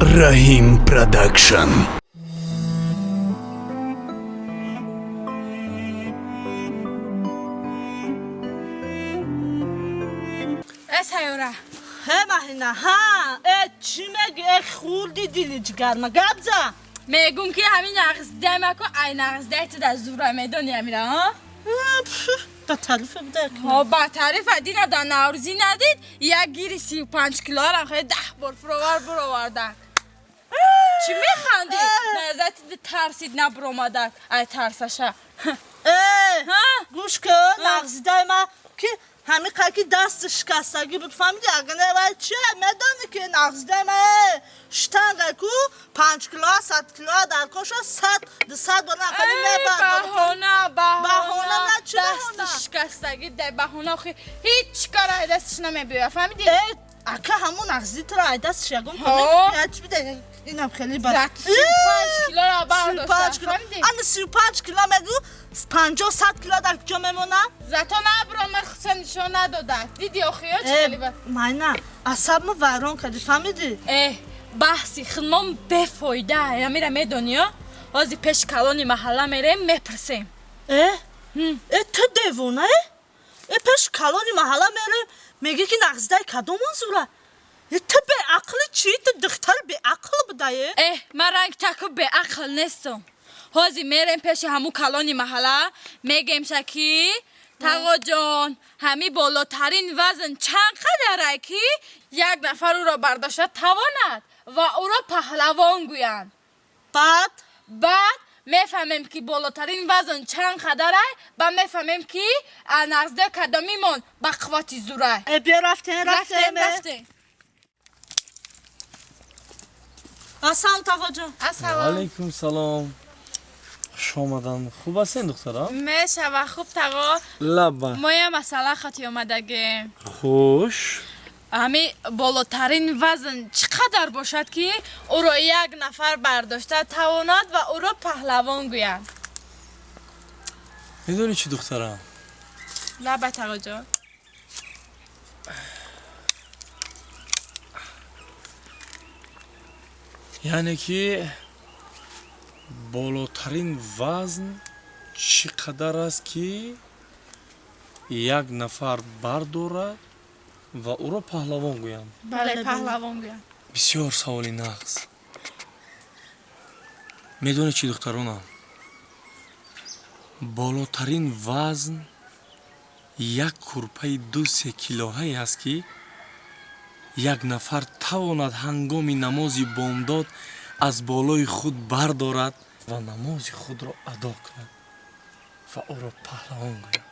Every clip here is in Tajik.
Раҳим Продакшн. Э, сайёра. Э, Маҳина, ҳа, э, чӣ мегӣ? Э, хурди дили ҷигарма, гап за. Мегум ки ҳамин нағздиамако, ай нағздиай ту дар зура медони ҳамира, а? Ба тарифа буда. Ҳо, ба тарифа дина дар Наврӯзӣ надид, як гири 35 килоарам хеле 10 бор фуровар буровардак. Чӣ механдӣ? Назати тарсид набуромадак, ай тарсаша. Э, гӯш кун, нағзидаи ма ки ҳамин қаки дасти шикастагӣ буд, фаҳмиди? Агар не, вай чи медонӣ ки нағзидаи ма, э, штанга ку 5 килоа, 100 килоа дар коша 100, 200 бор нақали мебардорад. Баҳона, баҳона. Баҳона на, чӣ дасти баҳона? Шикастагӣ дай баҳона, охи ҳеҷ кор ай дастиш намебиёя, фаҳмидӣ? Э, ака, ҳамон нағзиди туро ай дастиш ягон Ҳо. чи бида, инам хеле бад. Зад 35 килоро бардошта, 35 кило. фаҳмидӣ? Ана 35 кило мегӯ, 50, 100 кило дар куҷо мемонад? Зато набуромад, худша нишон надодад, диди охиё чӣ хеле бад. Майна, асабмо вайрон кардӣ, фаҳмидӣ? Э, баҳси худмон бефоида, амира медониё, ҳозир пеши калони маҳалла мерем, мепурсем. Э, э, ту девона, э? Э, пеши калони маҳалла мерем, мегӣ ки нағзидаи кадом манзура? Э, ту беақли чӣ? Ту духтари беақл будае? Э, ман ранг таку беақл нестам. Ҳозир мерем пеши ҳамун калони маҳалла, мегемша ки тағоҷон, ҳами болотарин вазн чанд қадарай, ки як нафар ӯро бардошта тавонад ва ӯро паҳлавон гӯянд? Баъд? Баъд мефаҳмем, ки болотарин вазн чанд қадарай, ба мефаҳмем, ки нағзидаи кадомимон ба қуввати зурай. Э, биё, рафтем, рафтем, рафтем. Э. Рафтем. Ассалом, тағоҷон. Ассалом. Алайкум салом, хуш омадан. Хуб ҳастен, духтарам? Мешава, хуб, тағо. Лаба. Мо я масъала хати омадагем. Хуш. Ҳами болотарин вазн чӣ қадар бошад, ки ӯро як нафар бардошта тавонад ва ӯро паҳлавон гӯянд? Медонӣ чӣ, духтарам? Лаба, тағоҷон. Яъне ки болотарин вазн чӣ қадар аст, ки як нафар бардорад ва ӯро паҳлавон гӯянд? Бале, паҳлавон гӯянд. Бисёр саволи нағз. Медонӣ чӣ, духтаронам, болотарин вазн як курпаи 2-3 килоҳае аст, ки як нафар тавонад ҳангоми намози бомдод аз болои худ бардорад ва намози худро адо кунад ва ӯро паҳлавон гӯяд.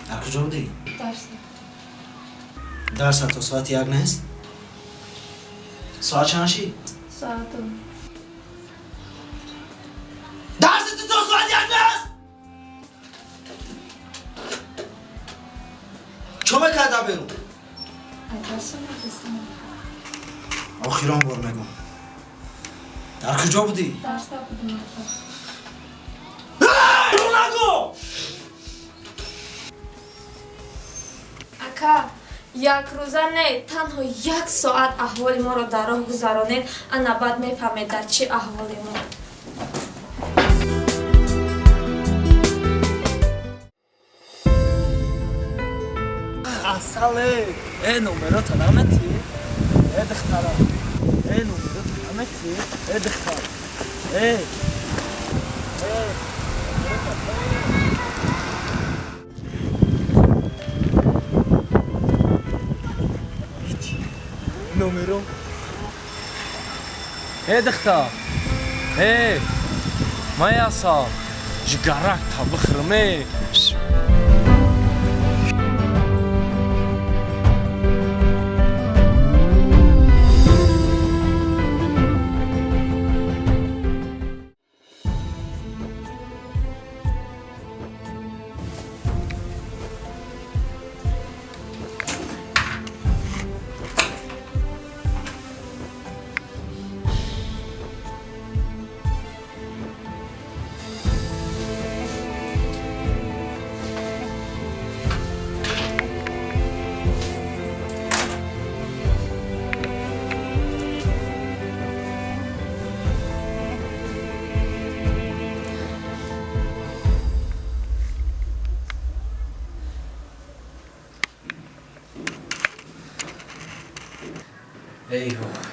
Дар куҷо будӣ? Дарса то соати 1 нест? Соат чанд шид? Соату. Дарси ту то соати 1 нест? Чо мекарда берун? Дарса надостам. Охирон бор мегӯм, дар куҷо будӣ? Дарса будам, ака. Нагӯ! Ака, як рӯза не, танҳо як соат аҳволи моро дар роҳ гузаронед, ана баъд мефаҳмед, дар чӣ аҳволе мо. Асале, э, номерота наметӣ, э, духтарам? Э, номерота наметӣ, э, духтар? Э, э, номерота. Номеро. Э, духтар, э, ман асал ҷигарак та бихӯрам, э. Эй вой,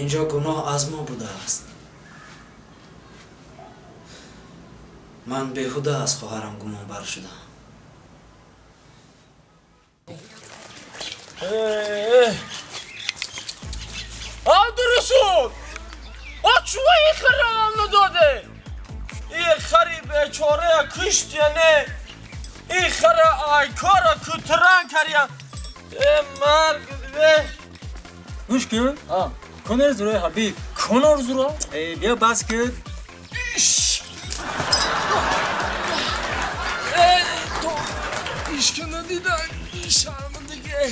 инҷо гуноҳ аз мо будааст. Ман беҳуда аз хоҳарам гумонбар шудам. Абдурасул! Чува ин хара надоде? Ин хари бечорая кушт не? Ин хара айкора кутран каря. Э марг бе. Гӯш кун. Конор зура Ҳабиб. Конор зура? Э бия бас кун. Э то ишки надида шармандагӣ.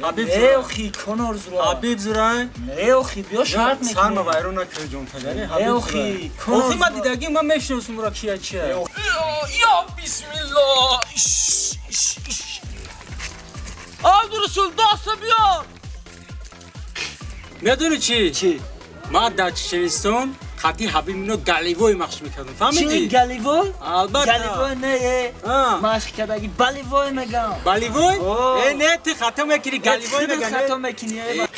Ҳабиб Не зура. охи Конор зура. Ҳабиб зура. Не охи биё шарт мекунем. Сарма вайрон накард ҷон падари. Не охи Конор. Охи ман дидагӣ ман мешиносум ро кия чия. Я бисмиллоҳ. Абдурасул даста биёр. Медонӣ чӣ? Чӣ? Ман дар Чеченистон қатъи Ҳабиб ино галевой машқ мекардам. Фаҳмидӣ? Чӣ галевой? Албатта. Галевой не, машқ кардаги балевой мегам. Балевой? Э не, ту хато мекунӣ, галевой мегам. Хато мекунӣ.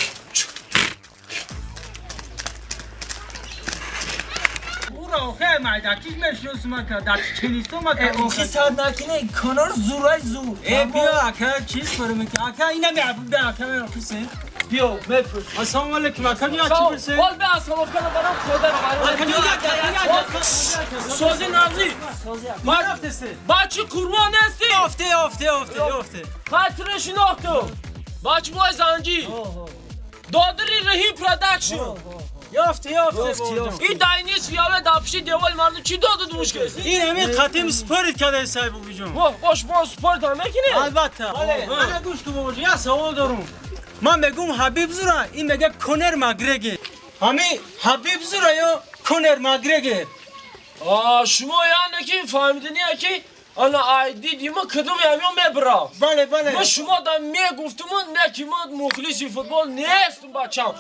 Ура, охе майдакиш мешиносум ака, дар Чеченистон ма кардам. Охи сад накунӣ, Конор зурай зур. Э биё ака, чиз кор мекунӣ? Ака инам Ҳабиб ака мепурсем. Биё мепурсем. Ассалому алайкум ака, биё чӣ пурсем? Ҳол бе остановка барам худо Ака биё Сози нағзӣ. Сози ака. Ман бачи қурбон ҳастӣ. Ёфте, ёфте, ёфте, ёфте. Хатире шинохтум. Бачи бой занҷӣ. Додири Раҳим продакшн. Ёфте, ёфте. Ин дайнис фияле дар пишти деволи мардум чӣ доду душ кеси? Ин ҳамин қатим спорит кадаи сай бобиҷон. Воҳ, бош бо спорт ҳам мекунӣ? Албатта. Ана гӯш кун бобоҷон, як савол дорум. Ман мегӯм Ҳабиб зура, ин мега Конор Макгрегор. Ҳамин Ҳабиб зура ё Конор Макгрегор? Шумо яъне ки фаҳмидания ки ана ай дидима кадом ҳамён мебира. Бале, бале. Ма шумо да мегуфтуму не ки ма мухлиси футбол нестум бачам.